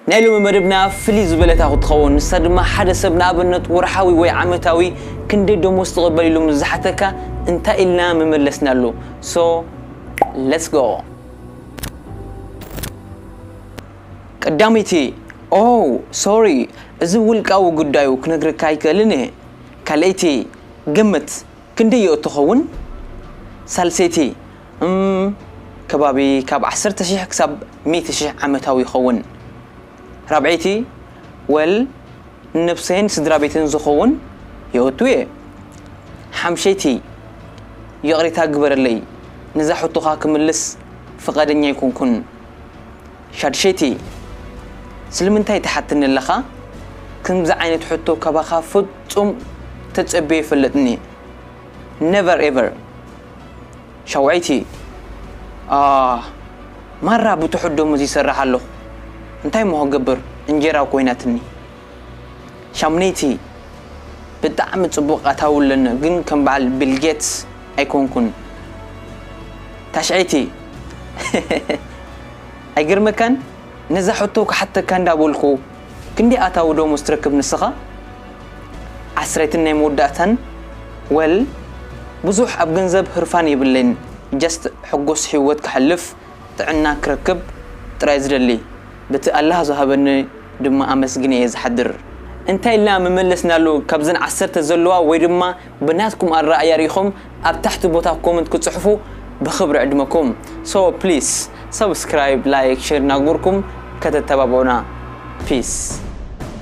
ናይ ሎሚ መደብና ፍልይ ዝበለታ ክትኸውን፣ ንሳ ድማ ሓደ ሰብ ንኣብነት ወርሓዊ ወይ ዓመታዊ ክንደይ ደሞዝ ትቕበል ኢሉ ምስ ዝሓተካ እንታይ ኢልና ምመለስናሉ። So let's go። ቀዳመይቲ፣ ኦ ሶሪ፣ እዚ ውልቃዊ ጉዳዩ ክነግረካ ኣይክእልን እየ። ካልኣይቲ፣ ግምት ክንደይ ይእትኸውን? ሳልሰይቲ፣ እም፣ ከባቢ ካብ ዓሰርተ ሽሕ ክሳብ ሚእቲ ሽሕ ዓመታዊ ይኸውን። ራብዐይቲ፣ ወል ንነብሰይን ስድራ ቤትን ዝኸውን የእቱ እየ። ሓምሸይቲ፣ ይቕሬታ ግበረለይ፣ ነዛ ሕቶኻ ክምልስ ፍቓደኛ ኣይኮንኩን። ሻድሸይቲ፣ ስለምንታይ ትሓትኒ ኣለኻ? ከምዚ ዓይነት ሕቶ ካባኻ ፍጹም ተጸብየ ይፈልጥኒ። Never ever። ሻውዐይቲ፣ ኣ፣ ማራ ብትሑት ደሞዝ ይሰርሕ ኣለኹ። እንታይ እሞ ክገብር፣ እንጀራ ኮይናትኒ። ሻምነይቲ፣ ብጣዕሚ ጽቡቕ ኣታዊ ኣለኒ፣ ግን ከም በዓል ቢል ጌትስ ኣይኮንኩን። ታሽዐይቲ፣ ኣይገርመካን? ነዛ ሕቶ ክሓተካ እንዳበልኩ፣ ክንደይ ኣታዊ ደሞዝ ትረክብ ንስኻ? ዓስረይትን ናይ መወዳእታን፣ ወል ብዙሕ ኣብ ገንዘብ ህርፋን የብለይን፣ just ሕጉስ ህይወት ክሕልፍ፣ ጥዕና ክረክብ ጥራይ ዝደሊ፣ በቲ ኣላህ ዝሃበኒ ድማ ኣመስግነ እየ ዝሓድር። እንታይ ኢልና ምመለስናሉ? ካብዘን ዓሰርተ ዘለዋ ወይ ድማ ብናትኩም ኣረኣእያ ርኢኹም ኣብ ታሕቲ ቦታ ኮመንት ክጽሕፉ ብኽብሪ ዕድመኩም። So please subscribe፣ like፣ share እናግበርኩም ከተተባብዑና። Peace።